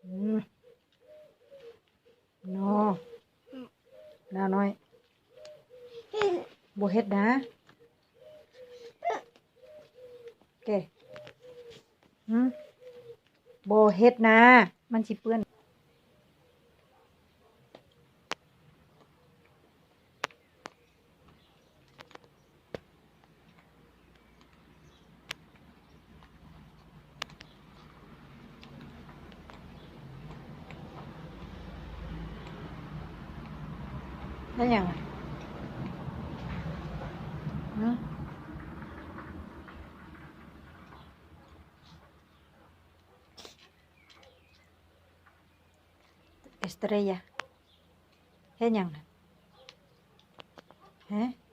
ອືມ ນອ ນານ້ອຍ ບໍ່ເຮັດນາ ເກ ຫືມ ບໍ່ເຮັດນາ ມັນຊິເປື້ອນ. ແມ່ນຫຍັງ? ຫື? ເອສເຕຣຍາ ເຮັດຫຍັງນະ? ຮະ?